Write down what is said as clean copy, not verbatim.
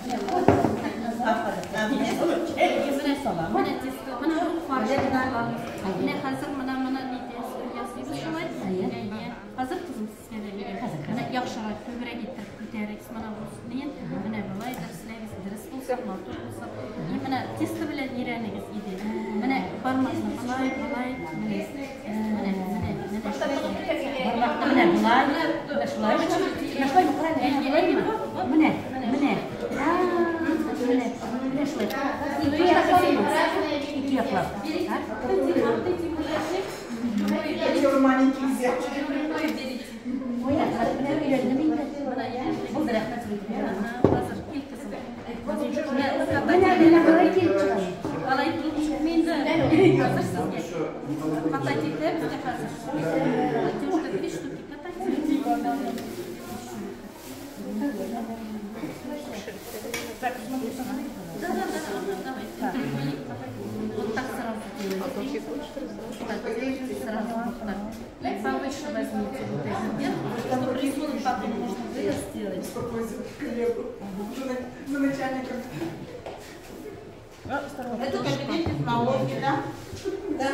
Менә салам. Менә тесто, менә фарш. Менә хәзер менә менә ни ясыйбыз шулай. Әйе. Хәзер кызым сезгә дә бирәм. Менә яхшырак, күбрәк иттереп күтәрегез менә бу. Менә болай дөреслекс, дөрес булсын, матур булсын. И менә тесто белән өйрәнегез иде. Менә бармакны болай, болай, менә. Менә, менә, менә. Бармакны менә болай, менә шулай. Менә шулай, менә, менә, менә. Менә, менә шулай. Ике яклап. Ике яклап. Вот эти мураши. Хотела маленький взять. Ой, берите. Ой, рәхмәт, менә өйрәндем инде. Булды, рәхмәт. Хәзер кил, кызым. Менә, менә болай килеп чыга. Алай килеп чыкмый инде. Хәзер сезгә. Катать итәбез дә хәзер. Девушка, две штуки катайте. Да, ага, давайте. Вот так сразу делайте. Так, сразу вот так. Повыше возьмите вот этот вверх, чтобы рисунок потом можно было сделать. Беспокоиться коллегу. За начальником. Это кабинет технологии, да? Да.